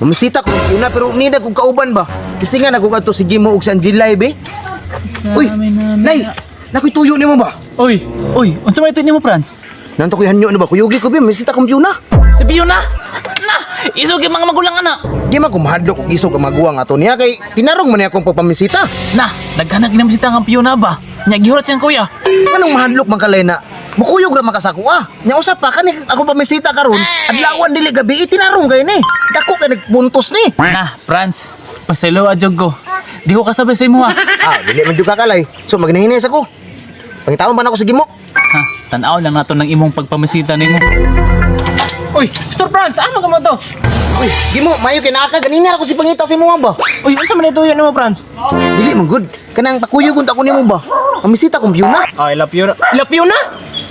Bumisita ko una pero nida kog kauban ba. Kasi nga nagug adto si Gimo ug si Angelay be. Uy, Nay, nakoy tuyo nimo ba? Uy, uy, unsa may tuyo nimo, Franz? Nanto koy hanyo na ba? Kuyugi ko be, misita kong na. Si Fiona! Na! Isog yung mga magulang ana! Di man ko mahadlok og isog ang maguwang ato niya kay tinarong man niya akong pagpamisita. Na! Daghanag na misita ang Fiona ba? Nya gihurat siyang kuya. Anong mahadlok man kalay na? Mukuyog ra makasako ah. Nya usa pa kani ako pamisita karon, adlawan dili gabi tinarong kay ni. Dako kay nagpuntos ni. Na, Franz, pasaylo adjog ko. Di ko kasabay sa imo ha. Ah, dili man jud ka kalay. So magnahinis ako. Pangitaon ba na ako sa Gimo? Ha, tan-aw lang nato ng imong pagpamisita nimo. Uy, Sir Franz, ano ka mo to? Uy, Gimo, mayo kay naa ka ganina ako si pangita sa imo ba? Uy, unsa man ito yun mo, Franz? Dili man good. Kanang pakuyog unta ko nimo ba? Pamisita kong na. Ay, lapyo na. Lapyo na?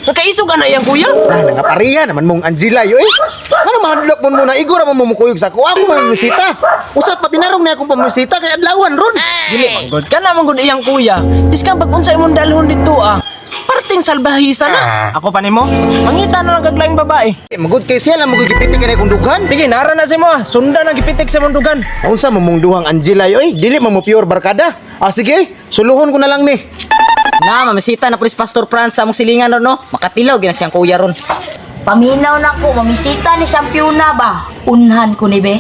Nakaisog ana iyang kuya? Ah, nangapareha naman mong Angela yo eh. Ano mahadlok mo muna igor mo mukuyog sa ako. Ako mamisita. Usap pa tinarong niya akong pamisita kay adlawan ron. Dili man good. Kana man good iyang kuya. Biskan pag unsa imong dalhon dito ah. Parting salbahisa na. Ako pa nimo. Mangita na lang kag laing babae. Eh, magud kay siya lang magud gipitik kanay kong dughan. Sige, nara na si mo ah. Sunda na gipitik sa imong dugan. Unsa mo mong duhang Angela yo eh? Dili man mo pure barkada. Ah sige, suluhon ko na lang ni. Na, mamisita na po si Pastor Franz sa among silingan ron, no? Makatilaw, gina siyang kuya ron. Paminaw na ko, mamisita ni siyang Fiona ba? Unhan ko ni be.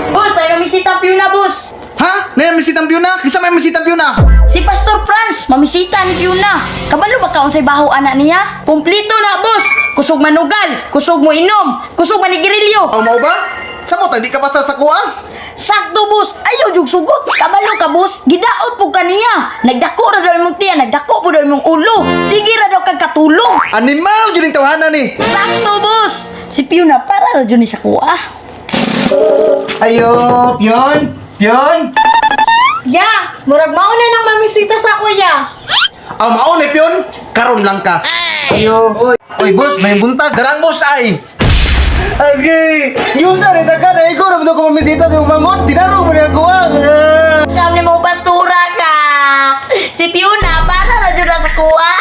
Boss, ay mamisita ang Fiona, boss. Ha? Nay misitang na? Kinsa may misitang na? Si Pastor Franz, mamisita ni Fiona. Kabalo ba ka unsay baho ana niya? Kumplito na, boss. Kusog manugal, kusog mo inom, kusog manigirilyo. Aw mao ba? Samot di ka basta sa kuha. Sakto, boss. Ayaw jug sugot. Kabalo ka, boss. Gidaot po kaniya. Nagdako ra daw imong tiyan, nagdako po daw imong ulo. Sige ra daw kag katulong. Animal jud ning tawhana ni. Sakto, boss. Si Fiona para ra jud ni sa kuha. Ayo, Pion! Pion! Ya, murag mauna nang mamisita sa kuya. Aw mao ni Pion, karon lang ka. Ayo. Oy, oy boss, may buntag. Darang boss ay. Agay, yung sa rita ka na ikaw ramdam ko mamisita sa umangot, tinarong mo niya kuha. Kami mo pastura ka. Si Fiona para ra jud na sa kuha.